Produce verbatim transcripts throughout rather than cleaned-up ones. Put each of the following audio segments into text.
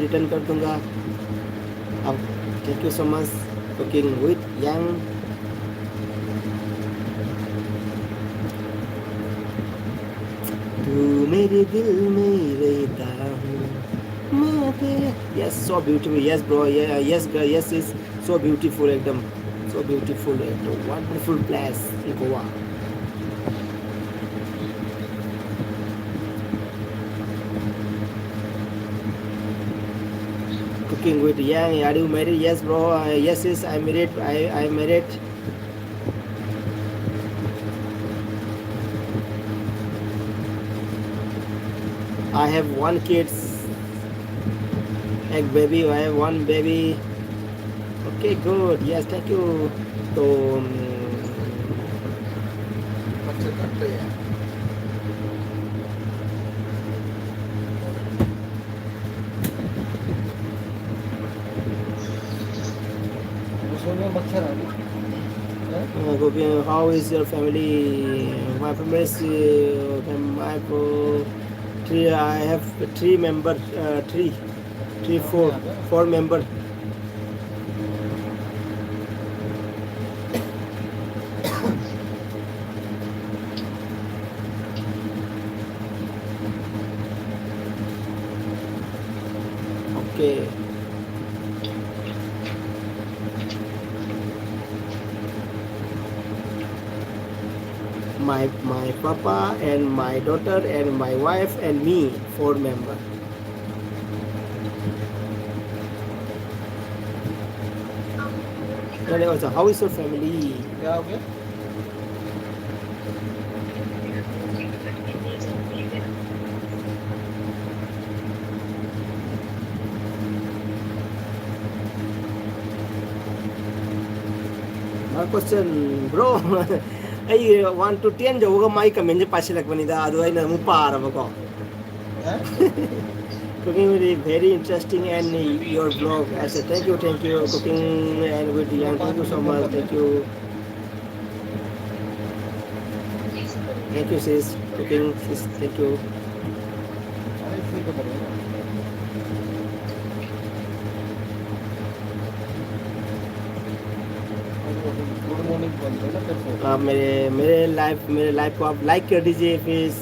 return कर दूंगा. अब thank you so much, cooking with Yang. तू मेरे दिल में रहता हूँ मैं तेरे. Yes, so beautiful. Yes, bro. Yeah, yes, girl. Yes, is so beautiful. एकदम so beautiful. एकदम wonderful place in Goa. Cooking with Yang. Are you married? Yes, bro. Uh, yes, yes. I married. I I married. I have one kids. Ek baby, I have one baby. Okay, good. Yes, thank you. तो, um, उसमें मच्छर आ गया. Uh, Gopi, how is your family? My family is, uh, my, uh, three. I have three member, uh, three, three, four, four member. Okay. My my papa and my daughter and my wife and me, four member. And also, how is your family? क्या हो गया? My question, bro. ꯑꯩ one to ten ꯌꯧꯕꯒ my comment ꯁꯦ ꯄꯥꯁꯤꯜꯂꯛꯄꯅꯤꯗ, ꯑꯗꯨ ꯑꯩꯅ ꯑꯃꯨꯛ ꯄꯥꯔꯕꯀꯣ. Cooking with very interesting and your vlog. I said thank you, thank you, cooking and with Yang, thank you so much, thank you. Thank you, sis. Cooking, sis. Thank you. आप मेरे मेरे live मेरे live को आप like कर दीजिए please.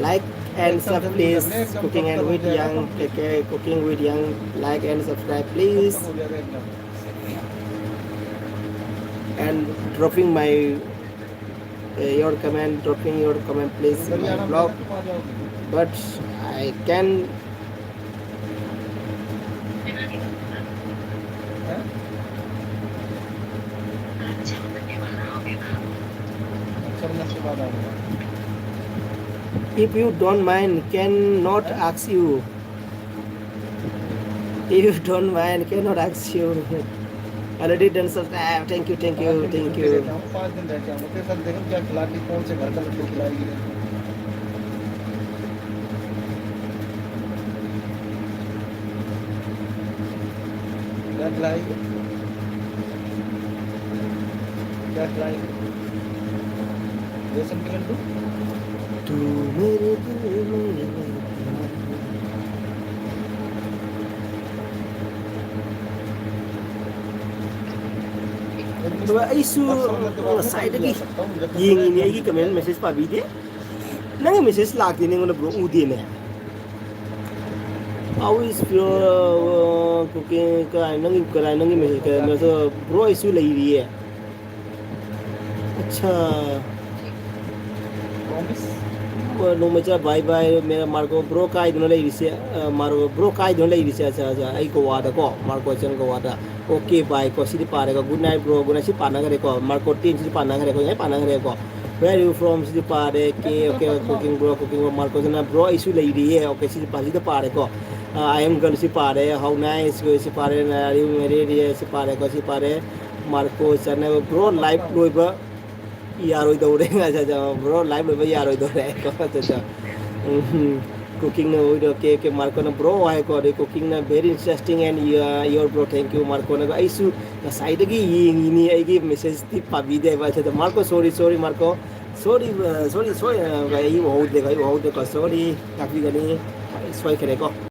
Like and sub please. Cooking and with Young, K K Cooking with Young, like and subscribe please. And dropping my uh, your comment, dropping your comment please in my blog. But I can If you don't mind, can not ask you. If you don't mind, can not ask you. Already done subscribe. Thank you, thank you, thank you. पाँच दिन रह के आऊँगा, तेरे साथ देखो क्या खिलाती, कौन से घर का लड्डू खिलाएगी। क्या खिलाएगी? क्या खिलाएगी? बेसन के लड्डू। तू मेरे दिल में ꯑꯗꯨꯒ ꯑꯩꯁꯨ ꯉꯁꯥꯏꯗꯒꯤ ꯌꯦꯡꯉꯤꯅꯦ, ꯑꯩꯒꯤ ꯀꯃꯦꯟ ꯃꯦꯁꯦꯖ ꯄꯥꯕꯤꯗꯦ꯫ ꯅꯪꯒꯤ ꯃꯦꯁꯦꯖ ꯂꯥꯛꯇꯦꯅꯦ ꯑꯩꯉꯣꯟꯗ, bro, ꯎꯗꯦꯅꯦ꯫ How is your uh, cooking? ꯀꯔꯥꯏ ꯅꯪꯒꯤ, ꯀꯔꯥꯏ ꯅꯪꯒꯤ ꯃꯦꯁꯦꯖ? ꯕ꯭ꯔꯣ, ꯑꯩꯁꯨ ꯂꯩꯔꯤꯌꯦ꯫ ꯑꯠꯁꯥ꯫ ꯅꯣꯡꯃꯩꯆꯥ, bye bye꯫ ꯃꯦꯔꯥ ꯃꯥꯔꯀꯣ, ꯕ꯭ꯔꯣ ꯀꯥꯏꯗꯅꯣ ꯂꯩꯔꯤꯁꯦ? ꯑ, ꯃꯥꯔꯀꯣ, ꯕ꯭ꯔꯣ ꯀꯥꯏꯗꯅꯣ ꯂꯩꯔꯤꯁꯦ? ꯑꯠꯁꯥ, ꯑꯠꯁꯥ, ꯑꯩ ꯒꯣꯋꯥꯗꯀꯣ, ꯃꯥꯔꯀꯣ ꯆꯟ ꯒꯣꯋꯥꯗ꯫ ꯑꯣꯀꯦ, ꯕꯥꯏ ꯀꯣ, ꯁꯤꯗꯤ ꯄꯥꯔꯦꯀꯣ꯫ Good night bro, good night꯫ ꯁꯤ ꯄꯥꯟꯅꯈ꯭ꯔꯦꯀꯣ, ꯃꯥꯔꯀꯣ ꯇꯦꯟ ꯁꯤꯗꯤ ꯄꯥꯟꯅꯈ꯭ꯔꯦꯀꯣ, ꯉꯁꯥꯏ ꯄꯥꯟꯅꯈ꯭ꯔꯦꯀꯣ꯫ Where are you from? ꯁꯤꯗꯤ ꯄꯥꯔꯦ꯫ Okay, okay, cooking bro, cooking bro, ꯃꯥꯔꯀꯣꯁꯤꯅ bro ꯑꯩꯁꯨ ꯂꯩꯔꯤꯌꯦ꯫ ꯑꯣꯀꯦ, ꯁꯤꯗꯤ ꯄꯥ-, ꯁꯤꯗ ꯄꯥꯔꯦꯀꯣ꯫ ꯑ, I am girl ꯁꯤ ꯄꯥꯔꯦ꯫ How nice ꯁꯤ ꯄꯥꯔꯦ꯫ Are you married? ꯁꯤ ꯄꯥꯔꯦꯀꯣ, ꯁꯤ ꯄꯥꯔꯦ꯫ ꯃꯥꯔꯀꯣ ꯆꯠꯅꯕ bro live ꯂꯣꯏꯕ ꯌꯥꯔꯣꯏꯗꯧꯔꯦ꯫ ꯑꯠꯆꯥ, ꯑꯠꯆꯥ, bro live ꯂꯣꯏꯕ ꯌꯥꯔꯣꯏꯗꯧꯔꯦ꯫ ꯑꯠꯆꯥ, ꯑꯠꯆꯥ꯫ ꯎꯝ, cooking ꯅ ꯑꯣꯏꯔꯣ, ꯀꯦ, ꯀꯦ ꯃꯥꯔꯀꯣꯅ bro ꯍꯥꯏꯀꯣ, ꯑꯗꯩ cooking ꯅ very interesting and your, your bro, thank you ꯃꯥꯔꯀꯣꯅ꯫ ꯑꯩꯁꯨ ꯉꯁꯥꯏꯗꯒꯤ ꯌꯦꯡꯉꯤꯅꯤ, ꯑꯩꯒꯤ ꯃꯦꯁꯦꯖꯇꯤ ꯄꯥꯕꯤꯗꯦꯕ꯫ ꯑꯠꯆꯥ, ꯑꯠꯆꯥ, Marco, sorry, sorry Marco, sorry, uh, sorry, sorry, uh, ꯑꯩ ꯎꯍꯧꯗ꯭ꯔꯦꯀꯣ, ꯑꯩ ꯎꯍꯧꯗ꯭ꯔꯦꯀꯣ, sorry, ꯇꯥꯛꯄꯤꯒꯅꯤ, ꯁꯣꯏꯈ꯭ꯔꯦꯀꯣ꯫